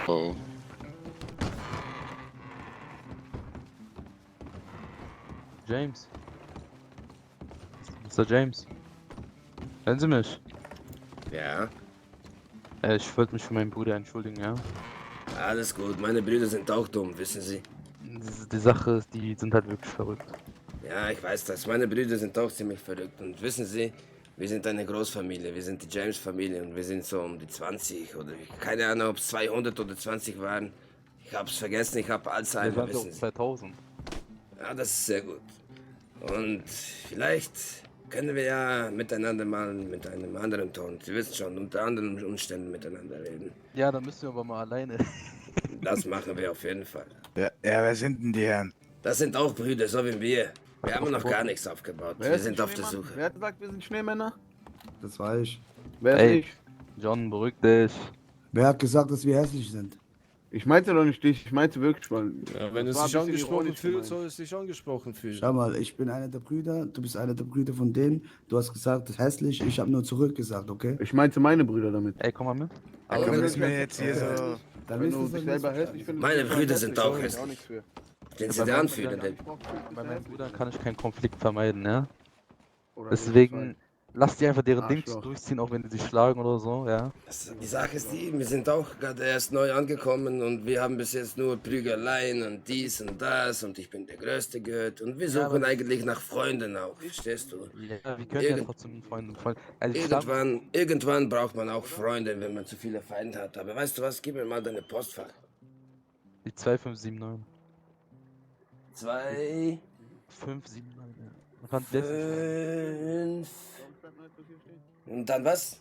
Oh. James. Mr. James. Hören Sie mich? Ja, Ich wollte mich für meinen Bruder entschuldigen, ja. alles gut. Meine Brüder sind auch dumm, wissen Sie. Die Sache ist, die sind halt wirklich verrückt. Ja, ich weiß das. Meine Brüder sind auch ziemlich verrückt. Und wissen Sie, wir sind eine Großfamilie. Wir sind die James-Familie und wir sind so um die 20 oder keine Ahnung, ob es 200 oder 20 waren. Ich hab's vergessen, ich hab Wir Alzheimer, waren wissen auch Sie. 2000. Ja, das ist sehr gut. Und vielleicht können wir ja miteinander mal mit einem anderen Ton, Sie wissen schon, unter anderen Umständen miteinander reden. Ja, da müssen wir aber mal alleine. Das machen wir auf jeden Fall. Ja, wer sind denn die Herren? Das sind auch Brüder, so wie wir. Wir haben noch gar nichts aufgebaut. Wir sind auf der Suche. Wer hat gesagt, wir sind Schneemänner? Das war ich. Wer ist Ey. ich? John, beruhig dich. Wer hat gesagt, dass wir hässlich sind? Ich meinte doch nicht dich, ich meinte wirklich mal. Ja, wenn Das es war sich ein bisschen angesprochen ironisch fühlt, gemeint. soll es sich angesprochen fühlen. Schau mal, ich bin einer der Brüder, du bist einer der Brüder von denen. Du hast gesagt, das ist hässlich, ich habe nur zurückgesagt, okay? Ich meinte meine Brüder damit. Ey, komm mal mit. Aber Du wenn willst du- mir jetzt hier so... Dann Wenn ist du es dich doch selber nicht hässlich findest. Meine bist du Brüder halt sind hässlich, auch sag ich hässlich. nichts für. Den Sie bei da meinen anfühlen, Brüdern- denn Bei meinen Brüdern kann ich keinen Konflikt vermeiden, ja. Oder Deswegen lass die einfach deren Dings Arschloch. durchziehen, auch wenn die sich schlagen oder so, ja. die Sache ist die, wir sind auch gerade erst neu angekommen und wir haben bis jetzt nur Prügeleien und dies und das und ich bin der Größte gehört und wir Ja, suchen aber- eigentlich nach Freunden auch, verstehst du? Ja, wir können ja Irgend- trotzdem Freunde. Also ich glaub, Irgendwann braucht man auch Freunde, wenn man zu viele Feinde hat. Aber weißt du was, gib mir mal deine Postfach. die 2579. 2, 579, ja. Man kann das 5 und dann was?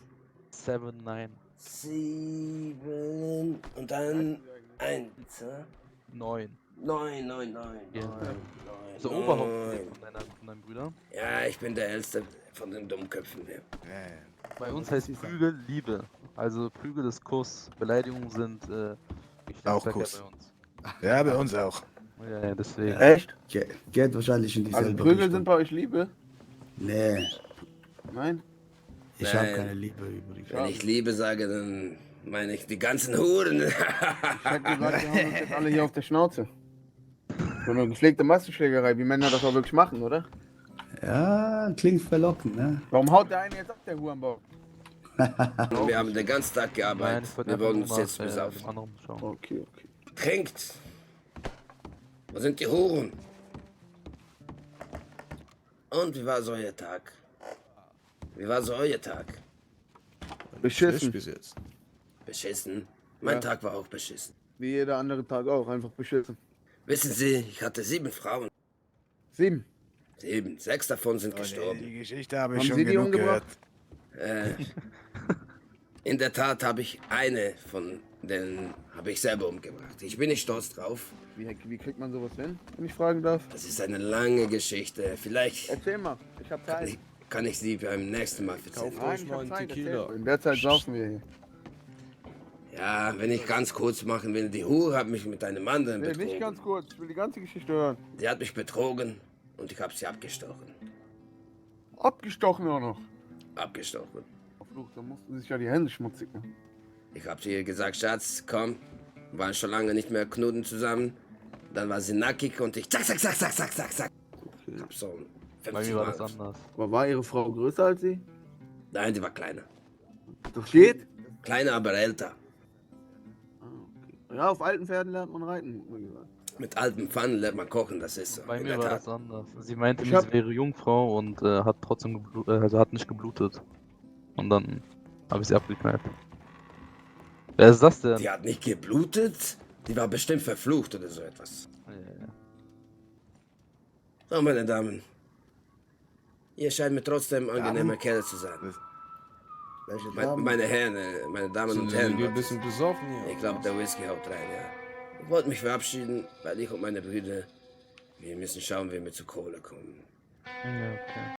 79. 7 und dann 1. 9. 9. Ja. So Oberhaupt von deinen Brüdern. Ja, ich bin der Älteste von den Dummköpfen hier. Bei uns heißt Prügel Liebe. Also Prügel ist Kuss. Beleidigungen sind Auch Geschlechtsverkehr Kuss. bei uns. Ja, bei uns auch. Ja, deswegen. Echt? Geht wahrscheinlich in dieselbe Also Prügel Richtung. sind bei euch Liebe? Nee, Nein? ich habe Nein. keine Liebe übrig. Wenn ich Liebe sage, dann meine ich die ganzen Huren. Ich hätte gesagt, wir haben uns jetzt alle hier auf der Schnauze. So eine gepflegte Massenschlägerei, wie Männer das auch wirklich machen, oder? Ja, klingt verlockend, ne? Warum haut der eine jetzt ab, der Hurenbock? Wir haben den ganzen Tag Nein, gearbeitet. ich wollte Wir einfach wollen nur uns jetzt nach dem besaufen. anderen schauen. Okay. Trinkt! Wo sind die Huren? Und wie war so euer Tag? Wie war so euer Tag? Beschissen. Bis jetzt. Beschissen? Mein Ja. Tag war auch beschissen. Wie jeder andere Tag auch, einfach beschissen. Wissen Sie, ich hatte 7 Frauen. 7. 7. 6 davon sind Oh, nee, gestorben. die Geschichte habe Haben ich schon Sie die genug gehört. umgebracht? In der Tat habe ich eine von denen habe ich selber umgebracht. Ich bin nicht stolz drauf. Wie kriegt man sowas hin, wenn ich fragen darf? Das ist eine lange Geschichte. Vielleicht Erzähl mal, ich hab Zeit. kann ich sie beim nächsten Mal erzählen. Kauft euch ich mal hab einen Zeit, Tequila. erzähl. In der Zeit saufen wir hier. Ja, wenn ich ganz kurz machen will, die Hure hat mich mit einem anderen Nee, nicht betrogen. ganz kurz, ich will die ganze Geschichte hören. Die hat mich betrogen und ich habe sie abgestochen. Abgestochen auch noch. Abgestochen. Verflucht, da mussten sich ja die Hände schmutzig machen. Ich habe zu ihr gesagt, Schatz, komm, wir waren schon lange nicht mehr knuddeln zusammen. Dann war sie nackig und ich zack. Ich hab so Bei 50 mir war das Mal. anders. Aber war ihre Frau größer als sie? Nein, die war kleiner. Das geht? Kleiner, aber älter. Ja, auf alten Pferden lernt man reiten, hat man gesagt. Mit alten Pfannen lernt man kochen, das ist so. Bei In mir der war Tat. das anders. Sie meinte, Ich mir, hab- sie wäre Jungfrau und hat trotzdem also hat nicht geblutet. Und dann habe ich sie abgeknallt. Wer ist das denn? Die hat nicht geblutet. Die war bestimmt verflucht oder so etwas. Ja. So, meine Damen. Ihr scheint mir trotzdem angenehmer Kerl zu sein. Welche Meine, Damen? meine Herren, meine Damen und Sind wir ein Herren. bisschen besoffen hier? Ich glaube, der Whisky haut rein, ja. Ich wollte mich verabschieden, weil ich und meine Brüder, wir müssen schauen, wie wir zu Kohle kommen. Ja, okay.